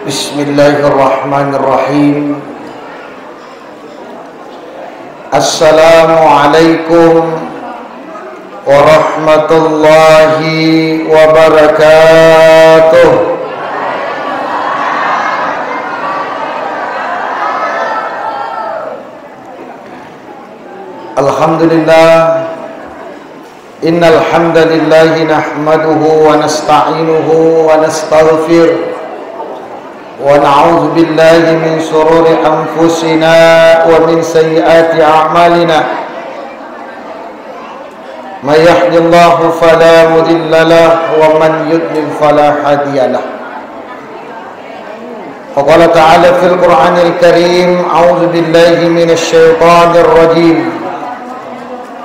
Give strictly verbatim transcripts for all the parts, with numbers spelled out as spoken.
Bismillahirrahmanirrahim. Assalamualaikum warahmatullahi wabarakatuh. Alhamdulillah. Innal hamdalillahi nahmaduhu wa nasta'inuhu wa nastaghfir. Wa na'udzu billahi min syururi anfusina wa min sayyiati a'malina. May yahdihillahu fala mudilla lahu wa man yudlil fala hadiya lahu. Wa qala ta'ala fil Qur'anil Karim, a'udzu billahi minasy syaithanir rajim.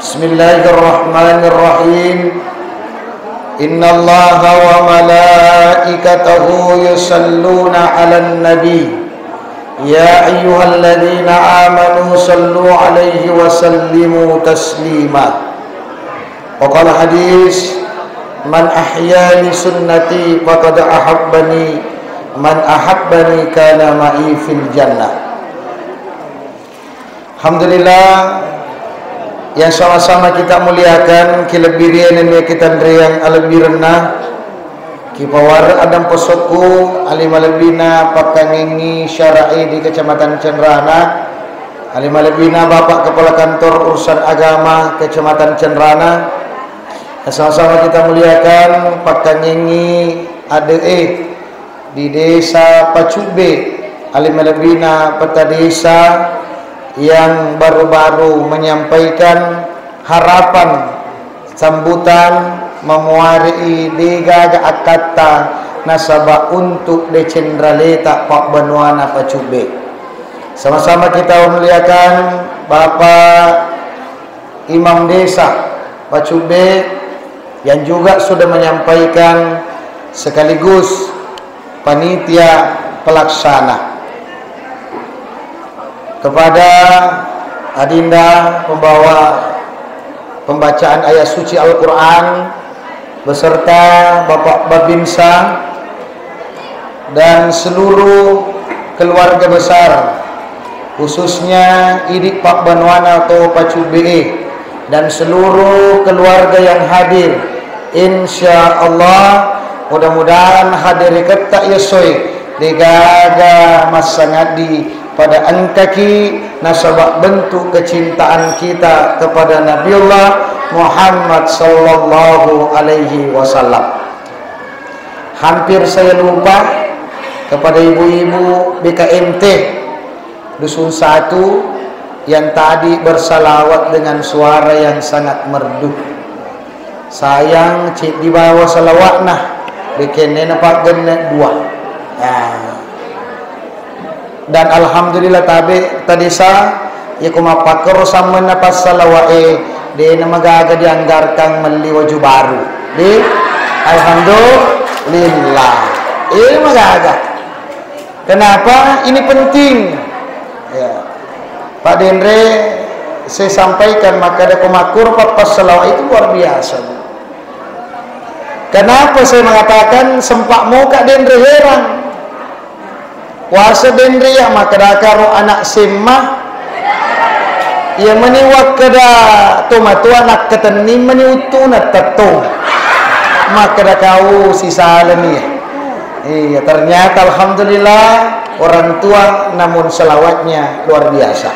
Bismillahirrahmanirrahim. Innallaha wa malaikatahu yusalluna 'alan nabi. Ya ayyuhalladzina amanu sallu 'alaihi wa sallimu taslima. Wa qala hadis, "Man ahya li sunnati faqad ahabbani, man ahabbani kana ma'i fil jannah." Alhamdulillah, yang sama-sama kita muliakan, kilebbirian ini kita nriang alebbirenna, kipawar adam posokku, alima lebbina pakkangengi syara'i di Kecamatan Cenrana, alima lebbina Bapak Kepala Kantor Urusan Agama Kecamatan Cenrana, yang sama-sama kita muliakan, pakkangengi ade'e di Desa Pacubbe, alima lebbina peta desa yang baru-baru menyampaikan harapan sambutan mamuare'i degaga akkatta nasaba untuk decenraleta pabbanuana Pacubbe. Sama-sama kita muliakan Bapak Imam Desa Pacubbe yang juga sudah menyampaikan sekaligus panitia pelaksana. Kepada Adinda pembawa pembacaan ayat suci Al-Quran beserta Bapak Babinsa dan seluruh keluarga besar, khususnya idi pabbanuana to Pacubbe dan seluruh keluarga yang hadir. Insya Allah, mudah-mudahan hadir ketta yessoe degaga massangaddi pada engkaki nasaba bentuk kecintaan kita kepada Nabiullah Muhammad sallallahu alaihi wasallam. Hampir saya lupa kepada ibu-ibu B K M T Dusun Satu yang tadi bersalawat dengan suara yang sangat merdu. Sayang, ceddi bawa salawatna, bekenne na paggenne dua. Ya. Dan alhamdulillah tabe tadesa, iya ko mappakkero sammenna passalawa'e, de na magaga dianggarkan melli waju baru. De, alhamdulillah. Eh, magaga. Kenapa? Ini penting. Ya. Pak Denre, saya sampaikan, maka ada ko makkuro pappassalawat itu luar biasa. Kenapa saya mengatakan sempat moka Denre heran? Puasa denre ya, makkedakaro anak semma. Iya meni wakkeda tomatoa nakkatenning meni uttuna tettong. Makkeda kau sisalani ya. Iya, ternyata alhamdulillah orang tua namun selawatnya luar biasa.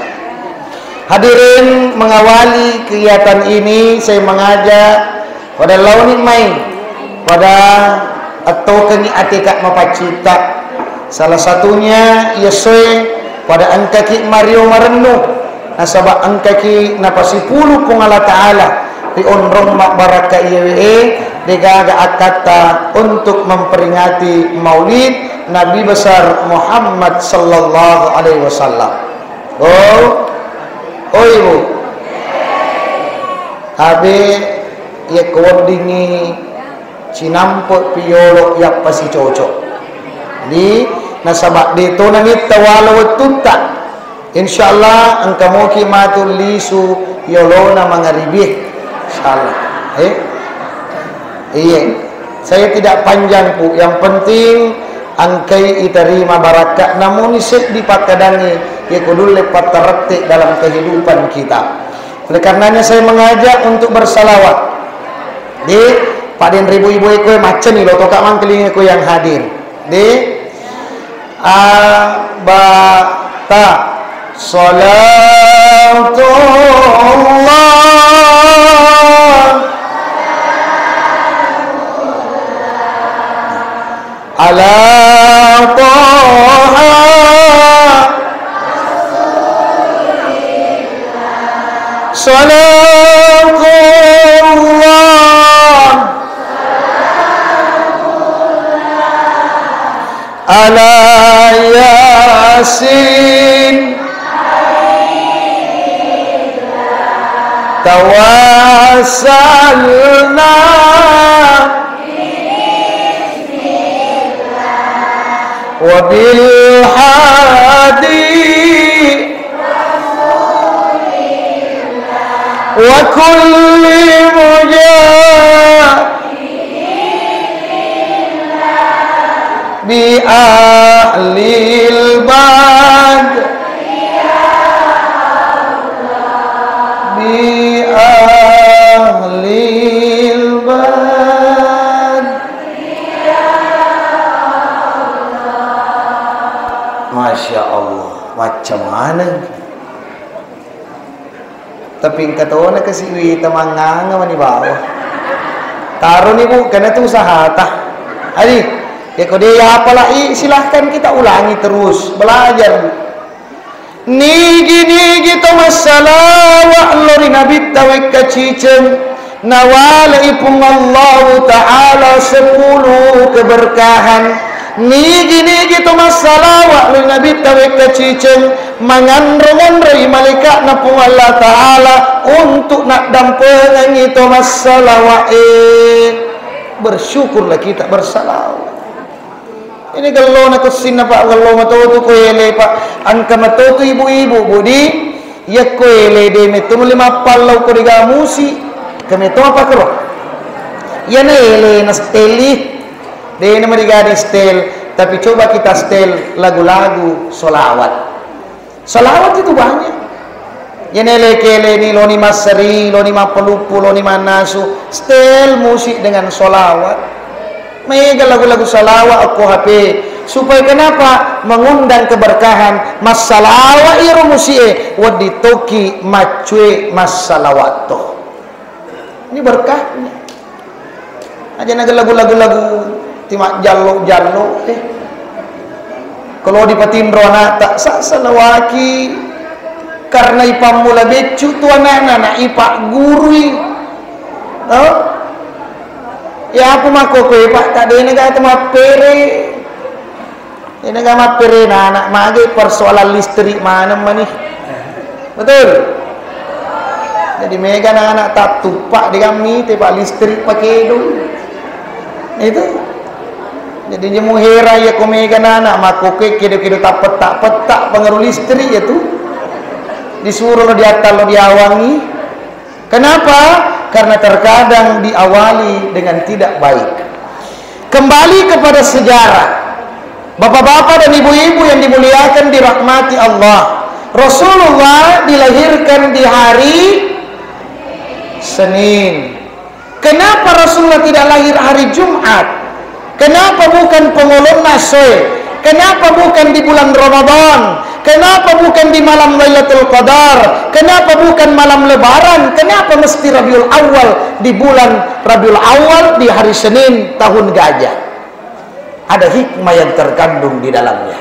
Hadirin, mengawali kegiatan ini saya mengajak pada laoni mai, pada attokengi ateka mapaccitta. Salah satunya yessoe pada engkaki mario marennu, nasaba engkaki napasipulu Puang Allah Ta'ala ri onrong mabbarakka iyewe, degaga akkatta untuk memperingati Maulid Nabi besar Muhammad sallallahu alaihi wasallam. Oh, oh ibu. Tabe, iya ko weddingngi cinampe pi yolo yappasicocok. Di nasaba de to namitta wala wettutta. Insya Allah engka moki matu lisu yolona mangaribie. Insya Allah. Eh? Iya. Saya tidak panjang, Bu. Yang penting Engkai itarima barakka, namuni seddi pakkadangngi yeko dulle pattarette dalam kehidupan kita. Oleh karenanya saya mengajak untuk bersalawat. Di paden ribu ibu eko maccani lo toka mangkeling eko yang hadir. Di a ba ta salatullah ala Taha. Salatullah ala Yasin. Tawassalna wabil hadi wa kulli mujahid bi ahlil bad bi ahlil bad. Masya Allah, macam mana? Tapi engka tona kasi wita manganga mani bawa. Taroni, Bu, karena itu usahata. Adi, ya kode ya apalagi silahkan kita ulangi terus, belajar, Bu. Nigi-nigi to massalawa lo ri Nabitta wekka ciceng, nawalai Puang Allahu Ta'ala sepuluh keberkahan. Nigi-nigi to massalawa lo ri Nabitta wekka ciceng, manganro-nganroi malaika'na Puang Allah Ta'ala untuk naddampengengi to massalawa e. Bersyukurlah kita bersalawat. Ini gellona kessinna, Pak, gello matotu ko ele, Pak. Engka matotu ibu-ibu, Budi. Yakko ele de metto mulle mappallau ko dega musi. Ke metto apa kero? Iyana ele na steli. De na marigadi stel, tapi coba kita stel lagu-lagu solawat. Salawat itu banyak. Iyana ele-ele ni loni masseri, loni mappaluppu, loni mannasu, setel musik dengan salawat. Mega lagu-lagu salawat okko H P. Supaya kenapa? Mengundang keberkahan. Massalawa iro musik e, wedding toki maccue massalawat to. Ini berkahnya. Aja naga lagu-lagu-lagu tima jallo-jallo eh. Kalau dipatinro anakta, sa salawaki karena ipammula beccu tu anak-anak, na ipaggurui. Oh? Ya aku mako kue Pak, tak dena gata mappere. Ini ga mapperena anak mage persoalan listrik maneng mani. Betul? Jadi mega anak-anak tattuppa degammi te Pak listrik pakedo. Itu. Jadi jemu hera ya ko mega anak mako ke kedo-kedo tapetta-petta pengaruh listrik ya tu. Disuruh lo diatal lo diawangi. Kenapa? Karena terkadang diawali dengan tidak baik. Kembali kepada sejarah. Bapak-bapak dan ibu-ibu yang dimuliakan, dirahmati Allah. Rasulullah dilahirkan di hari Senin. Kenapa Rasulullah tidak lahir hari Jumat? Kenapa bukan pengolonna soe? Kenapa bukan di bulan Ramadan? Kenapa bukan di malam Lailatul Qadar? Kenapa bukan malam Lebaran? Kenapa mesti Rabiul Awal, di bulan Rabiul Awal, di hari Senin tahun gajah? Ada hikmah yang terkandung di dalamnya.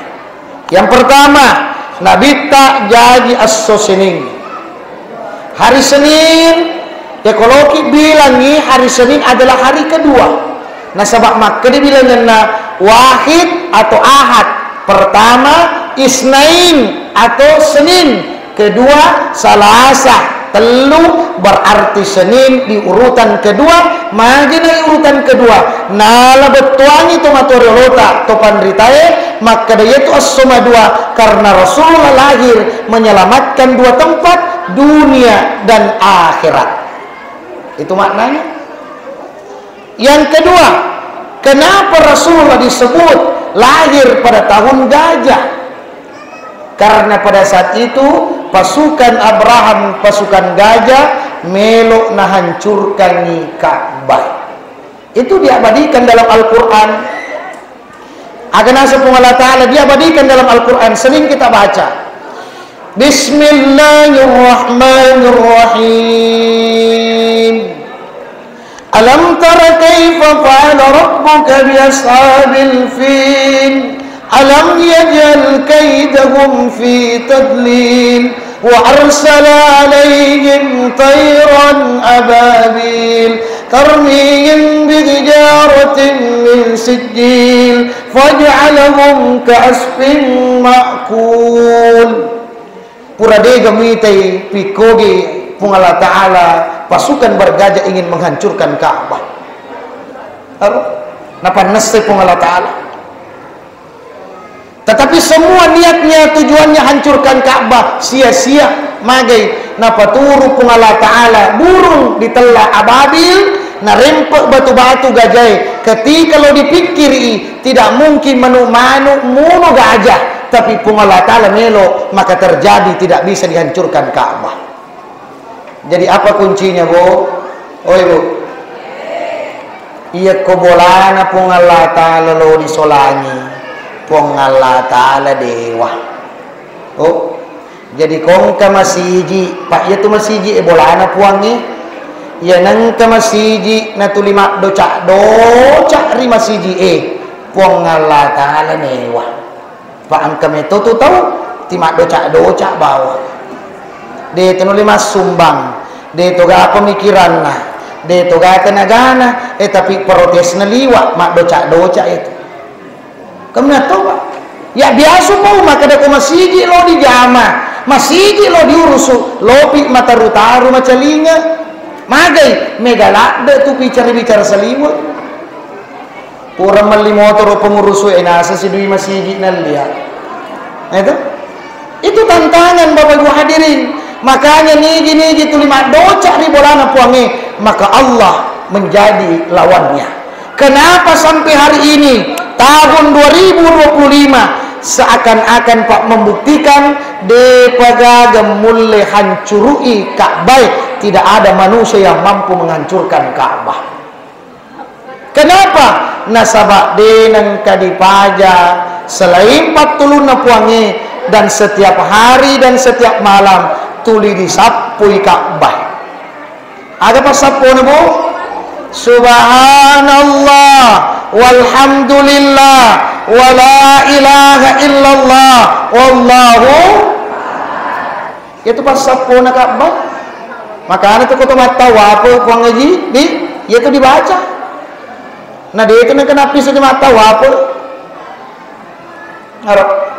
Yang pertama, Nabitta jaji esso Senin. Hari Senin, ya koloki bilangi hari Senin adalah hari kedua. Nasaba makkeda bilangenna wahid atau ahad. Pertama, isnain atau Senin. Kedua, Salasa. Tellu, berarti Senin di urutan kedua. Magi na urutan kedua? Nala bettuangi to matoriolota, to panritae, makkeda iyatu esso madua karena Rasulullah lahir menyelamatkan dua tempat, dunia dan akhirat. Itu maknanya. Yang kedua, kenapa Rasulullah disebut Lahir pada tahun gajah. Karena pada saat itu pasukan Abraham, pasukan gajah, melo nahancurkangi Ka'bah. Itu diabadikan dalam Al-Quran. Aga naseng Puang Allah Ta'ala diabadikan dalam Al-Quran, sering kita baca. Bismillahirrahmanirrahim. Alam tara kaifa fa'ala rabbuka bi ashabil fil. Alam yaj'al kaidahum fi tadlil. Wa arsala alaihim tayran ababil. Tarmihim bi hijaratin min sijjil. Faj'alahum ka'asfin ma'kul. Pura dega muitai pikkogi Puang Allah Ta'ala pasukan bergajah ingin menghancurkan Ka'bah. Aro? Napannessai Puang Allah Ta'ala. Tetapi semua niatnya, tujuannya hancurkan Ka'bah, sia-sia. Magai? Napaturu Puang Allah Ta'ala burung ditella ababil, narempe batu-batu gajae. Ketika lo dipikkiri, tidak mungkin manu-manu muno gajah, tapi Puang Allah Ta'ala melo, maka terjadi tidak bisa dihancurkan Ka'bah. Jadi apa kuncinya, Bu? Oi, Bu. Iya ko bolana Puang Allah Ta'ala lo disolangi, Puang Allah Ta'ala dewa. Oh, jadi kongka masiji, Pak, iya tu masiji e bolana Puangnge. Iya nengka masiji natuli maddoca-doca ri masiji e, Puang Allah Ta'ala newa. Pa engka metto tu tau ti maddoca-doca bawa. De to nulle massumbang, de to ga pemikiranna, de to ga tenagana, eh, tapi protesna liwa maddoca-doca itu. Kamu to, Pak? Ya biasa mau makkeda ko masigi lo dijama, masigi lo diurusu, lopi mataru-taru macalinga. Magai mega ladde tu bicara-bicara saliweng. Pura melli motoro pengurusu e nasa sidui masigi nallia. Nah, itu. Itu tantangan Bapak Ibu hadirin. Makanya nigi-nigi tuli maddoca ri bolana Puangnge, maka Allah menjadi lawannya. Kenapa sampai hari ini tahun dua ribu dua puluh lima seakan-akan Pak membuktikan de pagaga mulle hancurui Ka'bah, tidak ada manusia yang mampu menghancurkan Ka'bah. Kenapa? Nasaba de nengka dipaja selain pattulunna Puangnge, dan setiap hari dan setiap malam tuli disappui Ka'bah. Aga passappona, Bu? Subhanallah, walhamdulillah, wala ilaha illallah, wallahu Iyatu passappona Ka'bah. Makana tu ko to mattawape Puang Haji, di, iyatu dibaca. Na de tu nengka nappisu di mattawape. Aro.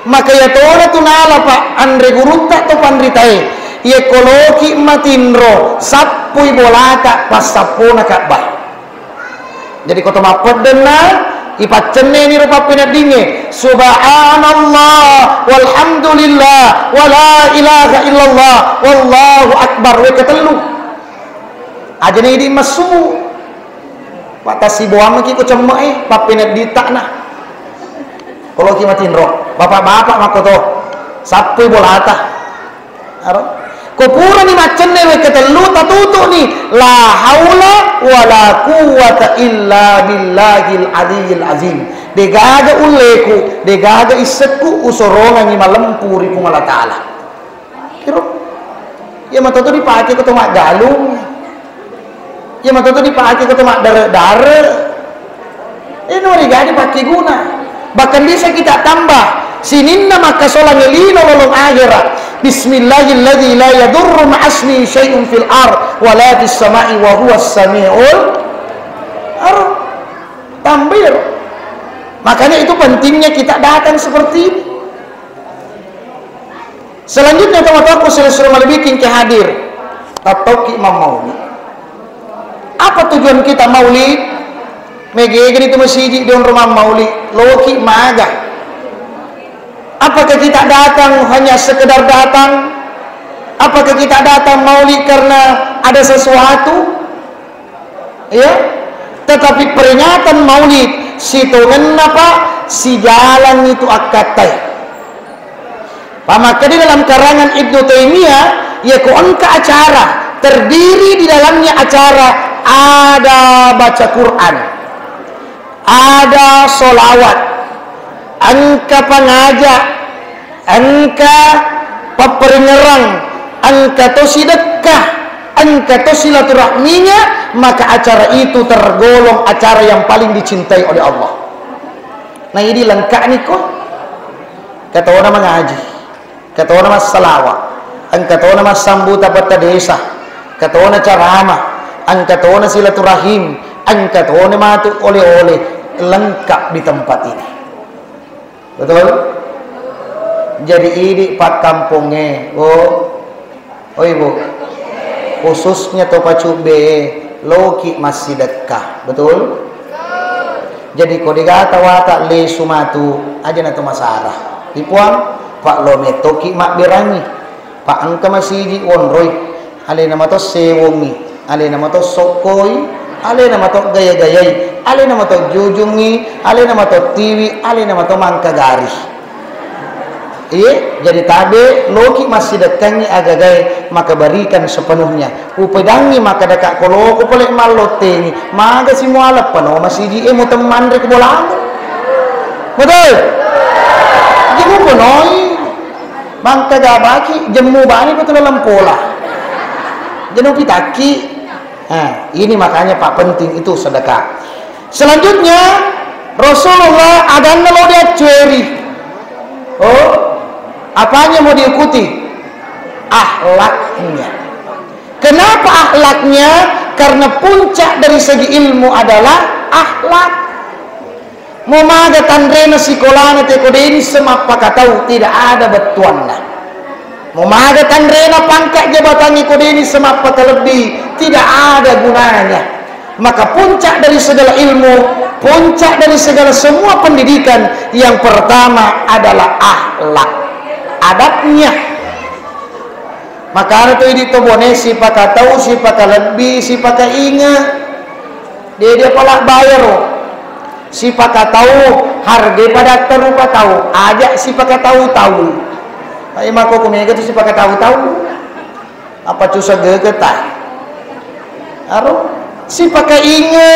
Maka iyatona tu nala, Pak, anre gurutta to panritae. Iya ko loki matinro, sappui bolata passappona Ka'bah. Jadi ko to mappeddenna, ipaccenneni ro pappeneddingnge, subhanallah, walhamdulillah, wala ilaha illallah, wallahu akbar, wekka tellu. Ajana idi massubu. Pattassiboang maki ko cemme e, pappeneddittana. Ko loki matinro, bapak-bapak makkoto, sappui bolata. Aro? Ko purani maccenne wekka tellu, tatutu'ni. La haula wala quwwata illa billahil aliyyil azim. Degaga ulleku, degaga issekku usorongangi malempu ri Puang Allah Ta'ala. Kiro? Iya matoto dipake ko to maggalung. Iya matoto dipake ko to maddare-dare. Eh, no riga dipakkeguna. Bahkan bisa kita tambah sininna makkasolang lino lolong akhera. Bismillahilladzi la yadurru ma'asmihi syai'un fil ard wala fis sama'i wa huwas sami'ul ar. Tambah. Makanya itu pentingnya kita datang seperti ini. Selanjutnya, tomatoakku sila-sila malebbiking ke hadir, tattauki mammauli. Apa tujuan kita maulid? Megegani tu masigi dionro mammauli, loki maga. Apakah kita datang hanya sekedar datang? Apakah kita datang maulid karena ada sesuatu? Ya, tetapi peringatan maulid Sitongenna, Pak, sijalangngi tu akkattae. Pamakkeda dalam karangan Ibnu Taimiyah, yako engka acara terdiri di dalamnya acara ada baca Quran, ada solawat, engka pangaja, engka papparingerang, engka to sidekka, engka to silaturahminya, maka acara itu tergolong acara yang paling dicintai oleh Allah. Nah, ini lengkap nih kok. Katona mengaji, katona massalawa, engka tona massambuta petta desa, katona carama, engka tona silaturahim, engka tona matu oleh-oleh, lengkap di tempat ini. Betul? Jadi idi pakkampongnge, Bu. Oh, Ibu. Khususnya to pacubbe, loki massidekka. Betul? Jadi ko degata wata lesu matu, aja na to masara. Ipuang, Pak, lo metoki mabberangi. Pak, engka masiji wonroi. Alena mato sewongi, alena mato sokkoi, alena mato gaya-gayai, alena mato jujungi, alena mato tiwi, alena mato mangkagari. Iye, jadi tabe loki massidekkangi agagae, maka berikan sepenuhnya. Upedangi maka deka koloko pole mallottengi, maga simuala pano masiji e mutemmanre ke bolamu. Betul? Jadi upenoi. Mangka gabaki, jemmu bani ko tu laleng pola. Jeno pitaki. Nah, ini makanya Pak penting itu sedekah. Selanjutnya, Rasulullah adanna lo diaccueri. Oh, apanya mau diikuti? Akhlaknya. Kenapa akhlaknya? Karena puncak dari segi ilmu adalah akhlak. Mo maga tanrena sikolana te ko deni semappakatau, tidak ada bettuanna. Mo maga tanrena pangkat jabatangnge ko deni semappakalebbing, tidak ada gunanya. Maka puncak dari segala ilmu, puncak dari segala semua pendidikan, yang pertama adalah akhlak, adabnya. Makana tu idi to bone sipakatau, sipakalebbi, sipakainge. De dia pala bayaro. Sipakatau, harge padatta rupa tau, aja sipakatau-tau. Ai mako kumega tu sipakatau-tau. Apa cusa gegeta? Aro, sipakainge.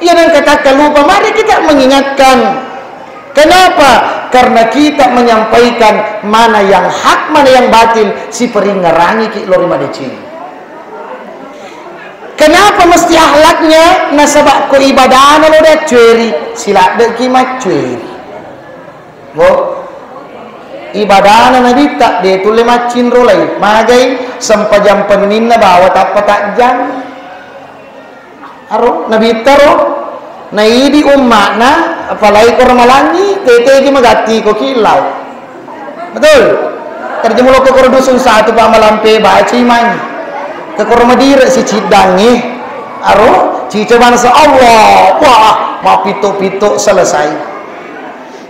Iya nang katakka lupa, mari kita mengingatkan. Kenapa? Karena kita menyampaikan mana yang hak, mana yang batil, siparingngerangi ki lori madeceng. Kenapa mesti akhlaknya? Nasaba ko ibadana lo daccueri, siladdeki maccueri. Bo, ibadana nabitta de tulle maccinro lai, magai sempajang penninna bawa tappa tajjang. Aro, nabitta ro, naidi umma'na, apalagi ko ramalangi, tetegi magatti ko killau. Betul? Terjemuloko koro dusun satu pa malampe baca imangi. Ke koro madire si ciddangi. Aro, cica bangsa Allah. Wah, mapito-pito selesai.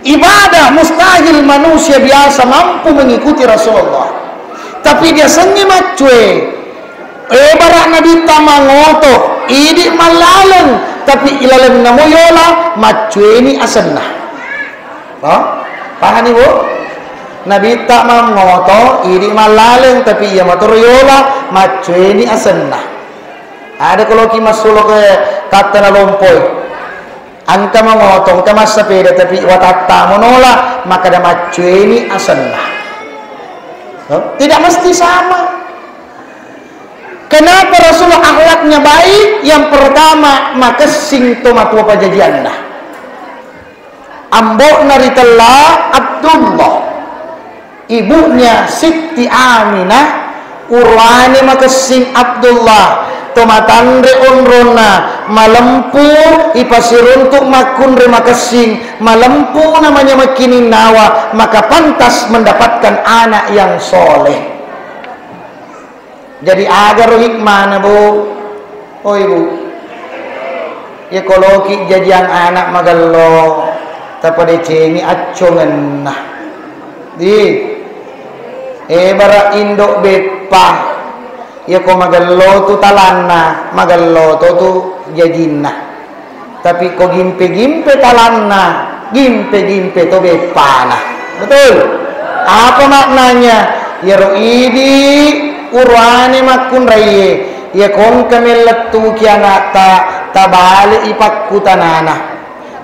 Ibadah mustahil manusia biasa mampu mengikuti Rasulullah. Tapi dia sengi maccue. Ebara nabitta mangoto, idi mallaleng, tapi ilalenna mo yola, maccueni asenna. Oh? Pahani, Bu? Nabitta mangoto, idi mallaleng, tapi iya matoro yola, maccueni asenna. Ada koloki massulo ke tattana lompoi. Engka mangoto, engka massapeda, tapi watatta monola, maka da maccueni asenna. Oh? Tidak mesti sama. Kenapa Rasulullah akhlaknya baik? Yang pertama, makessing to matua pajajianna. Ambo'na ritella Abdullah, ibunya Sitti Aminah, urane makessing Abdullah, to matanre onronna, malempu ipasiruntuk makkunre makessing, malempu namanya makkininnawa, maka pantas mendapatkan anak yang soleh. Jadi, agaro hikmana, Bu? Oh, Ibu. Iya koloki jajiang anak magello, tapadecengi accongenna. Di, ebara indo beppa, iya ko magello tu talanna, magello to tu jajinna. Tapi ko gimpe-gimpe talanna, gimpe-gimpe to beppana. Betul? Apa maknanya? Iyaro idi uruane makkunraie, iya ko engka mellettuki anakta, tabale'i pakkutanana.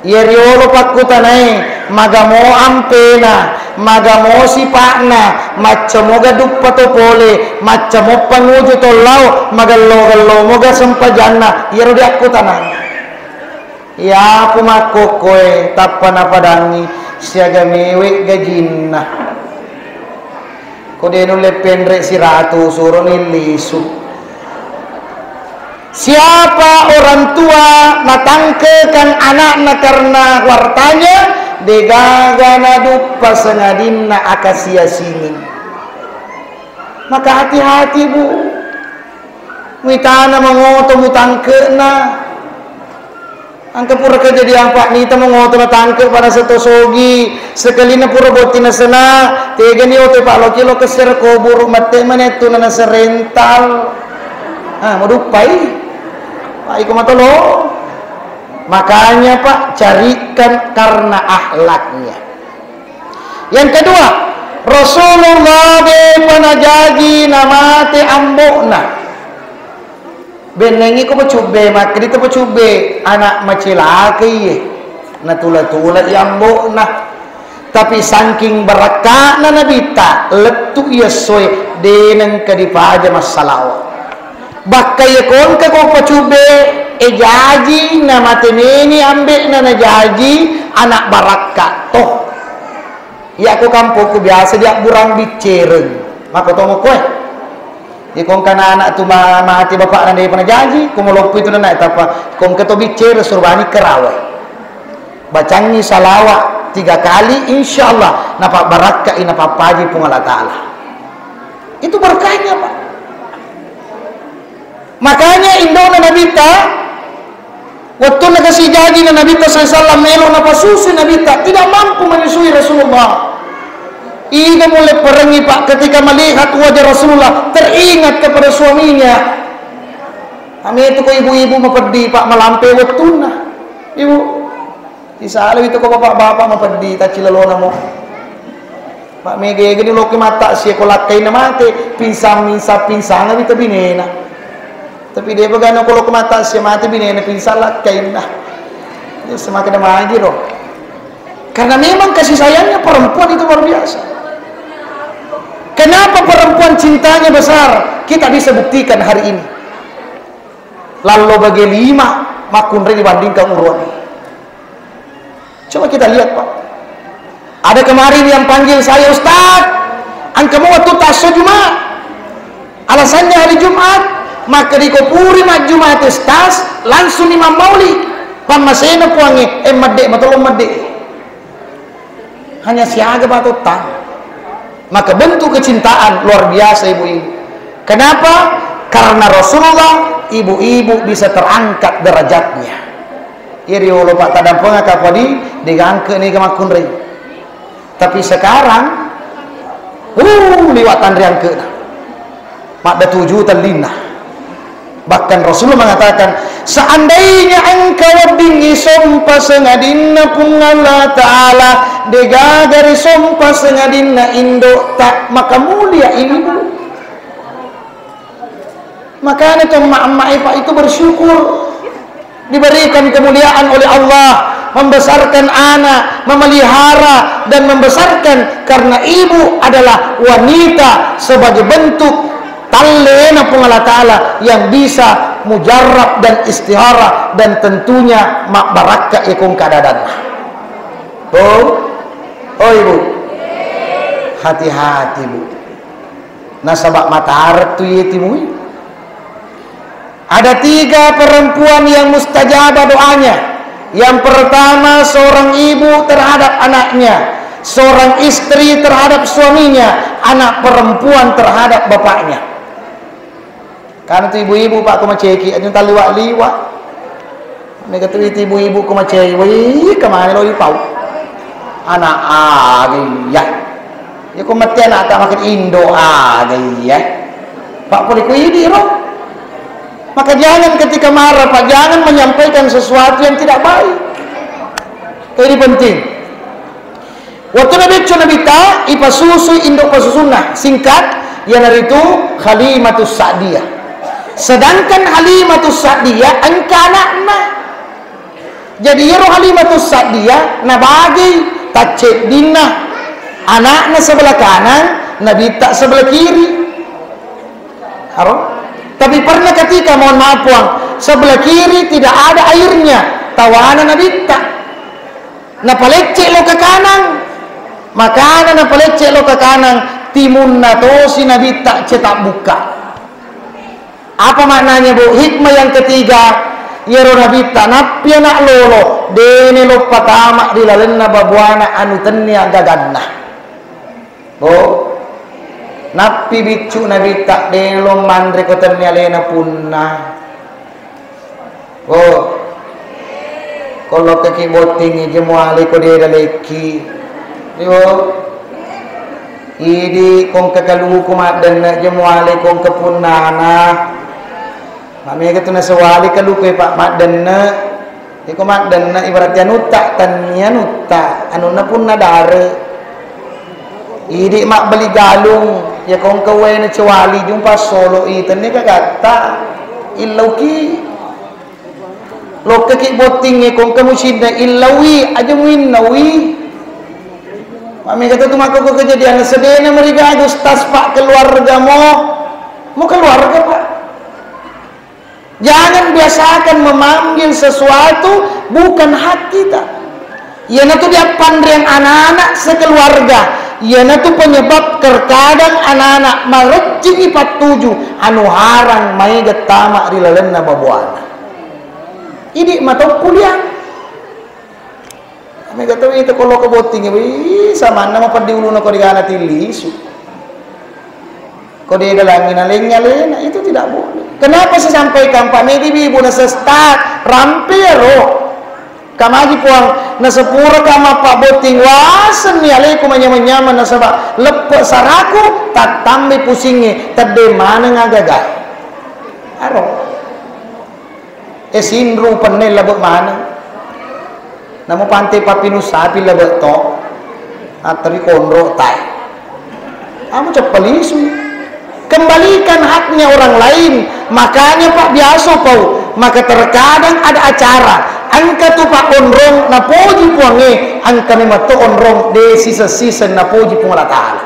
Iya riolo pakkutanae, magamo ampena, magamo sipa'na, maccamoga duppa to pole, maccamo panguju to lao, magello-gello moga sempajanna, iyaro diakkutanang. Iyapu makkokkoe tappa napadangngi siaga mewe gajinna. Ko de nulle penre siratu, suroni lisu. Siapa orang tua natangkekang anakna karena wartanya, degaga naduppa sengadinna akasiasingeng. Maka hati-hati, Bu. Muitana mangoto mutangkekna. Engka pura kejadian, Pak, nita mangoto natangke pada seto sogi, sekelina pura botting nasena, tegani oto, Pak, loki lo kessere koburu, mette manettu na naserental. Ah, maduppai. Pak, iko matolo. Makanya, Pak, carikan karena akhlaknya. Yang kedua, Rasulullah de panajaji namate ambo'na. Bennengngi ko pacubbe, makkedi to pacubbe, anak macilaka iye, natula-tula i ambo'na. Tapi sangking barakka'na Nabitta, lettu i essoe, de nengka dipaja massalawa. Bakka iya ko engka ko pacubbe, e jaji namate meni ambe'na, najaji anak barakka to. Iya ko kampokku biasa diabburang biccereng. Makko to mokko e. Iya ko engka anak tu ma-, mate bapakna de panajaji, ko maloppo itu nana, tappa ko engka to biccereng surbani kerawe. Bacangngi salawat tiga kali, insya Allah napabbarakkai, napappaji Puang Allah Ta'ala. Itu berkahnya, Pak. Makanya indona Nabitta, wettunna kasi jaji na Nabitta sallallahu alaihi wasallam, melo napasusui Nabitta, tidak mampu menyusui Rasulullah. Ida mulai perengi, Pak, ketika melihat wajah Rasulullah, teringat kepada suaminya. Ame itu ko ibu-ibu mapeddi, Pak, malampe wettunna. Ibu, Isala wito ko bapak-bapak mapeddi taccilalona mo. Pak, mega-ega ni lokki matta sia ko lakkainna mate, pinsang-minsang pinsang wito binena. Tapi de bagana ko lokki matta sia mate binena pinsang lakkainna. Ya, semakin ada magi ro. Karena memang kasih sayangnya perempuan itu luar biasa. Kenapa perempuan cintanya besar? Kita bisa buktikan hari ini. Lallo bage lima makkunrai dibandingkan uruan. Coba kita lihat, Pak. Ada kemarin yang panggil saya, "Ustaz, engka mo wettu tasso Jumat." Alasannya hari Jumat, maka dikopuri majjumat tas, langsung ni mammauli. Pammasena puangnge, eh, medde, matolong medde. Hanya siaga batotta. Maka bentuk kecintaan luar biasa ibu-ibu. Kenapa? Karena Rasulullah, ibu-ibu bisa terangkat derajatnya. Iya riolo, Pak, tadampengaka padi, digangke ni ke makkunrai. Tapi sekarang, uh, liwat tanriangkena. Madda tuju tellinna. Bahkan Rasulullah mengatakan, seandainya engka wedding isompa sengadinna Puang Allah Ta'ala, degaga risompa sengadinna indo'ta, maka mulia ibu. Makanya tuh emak-emak, Pak, itu bersyukur. Diberikan kemuliaan oleh Allah, membesarkan anak, memelihara, dan membesarkan karena ibu adalah wanita sebagai bentuk tallena Puang Allah Ta'ala yang bisa mujarrab dan istihara dan tentunya mabbarakka ikung keadaan. Oh, oh ibu, hati-hati bu. Nasaba matartu ye timui. Ada tiga perempuan yang mustajabah doanya. Yang pertama, seorang ibu terhadap anaknya, seorang istri terhadap suaminya, anak perempuan terhadap bapaknya. Karena tu ibu-ibu, Pak, ko maceki, anjung taliwa-liwa. Mega tu itu ibu-ibu ko macei, woi, kemana lo ipau? Anak aga iya. Ya ko mati anak tak makin indo aga iya. Pak, pole ko idi ro. Maka jangan ketika marah, Pak, jangan menyampaikan sesuatu yang tidak baik. Ini penting. Waktu Nabi Nabitta ipasusui induk pasusunna, singkat, iyanaritu Halimatus Sa'diyah. Sedangkan Halimatus Sa'diyah engka anakna. Jadi iyaro Halimatus Sa'diyah nabagi tacceddinna, anakna sebelah kanan, Nabitta sebelah kiri. Aro? Tapi pernah ketika, mohon maaf Puang, sebelah kiri tidak ada airnya, tawana Nabitta. Napalecce lo ke kanan. Makana napalecce lo ke kanan, timunna tosi Nabitta cetak buka. Apa maknanya, Bu? Hikmah yang ketiga, iyaro Nabitta nappi anak lolo, dene lo patama ri lalenna babuana anu tennia gaganna. Bo, nappi biccu Nabitta, de lo manre ko tenni alena punna. Bo, ko lokkaki botting, je muale ko de dalekki. Bo, idi kongka kaluku maddenne, je muale kongka punnana. Mamega tu nasewali kaluku e, Pak, maddenne. Iko maddenne ibarat anutta, tenni anutta, anunna punna dare. Idi mabbeli galung, ya kongka uwaena cewali jumpa solo i, tenni gagatta, illauki. Lokkaki bottingnge kongka mucinna illaui, aja muinnaui. Mamega tu makkoko kejadian sedena merigaga, Ustaz, Pak, keluarga mo, mo keluarga, Pak. Jangan biasakan memanggil sesuatu bukan hak kita. Iyanatu diappanreang anak-anak sekeluarga. Iyanatu penyebab terkadang anak-anak marejjingi pattuju anu harang maega tama ri lalenna babuana. Idi matoppu liang. Mega to itu ko loko botting, wih, samanna mapaddi uluna ko digana tilisu. Ko de dalangi nalengngi alena, itu tidak boleh. Kenapa saya sampaikan, Pak? Medi bibu na sestak, rampe ro. Kamaji Puang, nasepura kama Pak botting, wasenni aleku manyameng-nyameng nasaba leppe saraku, tattambai pusingnge, tedde maneng agaga. Aro. Eh, sinru penne labe maneng. Namo pante papinu sapi labe to. Atteri konro tae. Kamu ceppelisu. Kembalikan haknya orang lain. Makanya, Pak, biasa pau. Maka terkadang ada acara. Engka tu, Pak, onrong napoji Puangnge, engka memang to onrong de sisa-sisa napoji Puang Allah Ta'ala.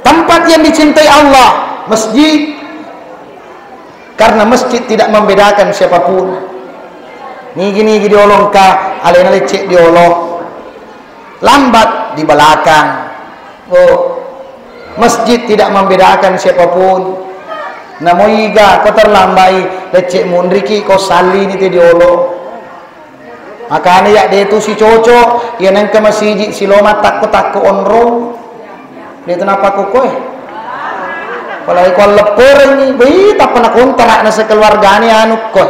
Tempat yang dicintai Allah, masjid. Karena masjid tidak membedakan siapapun. Nigi-nigi diolo engka, alena lecce diolo. Lambat di belakang. Oh, masjid tidak membedakan siapapun. Namo iga ko terlambai, lecce munriki ko sallini te diolo. Makana ya de tu sicoco, ya nengka masiji siloma takko-takko onrong. De tu napakkukoe. Apalagi ko allepperengngi, wih, tappa nakontrak na sekeluargane anu ko.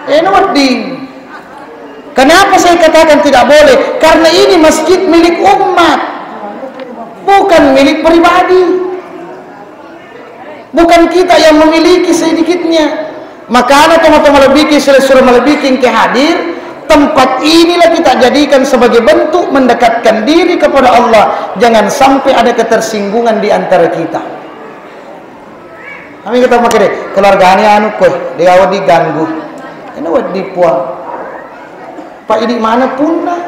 Eh, no wedding. Kenapa saya katakan tidak boleh? Karena ini masjid milik umat. Bukan milik pribadi. Bukan kita yang memiliki sedikitnya. Makana tomatoa malebbiking, silessureng malebbiking ke hadir, tempat inilah kita jadikan sebagai bentuk mendekatkan diri kepada Allah. Jangan sampai ada ketersinggungan di antara kita. Kami kita makkeda, keluarganya anu koe, dia wedi ganggu. Ini wedi Puang. Pak, idi mana punna?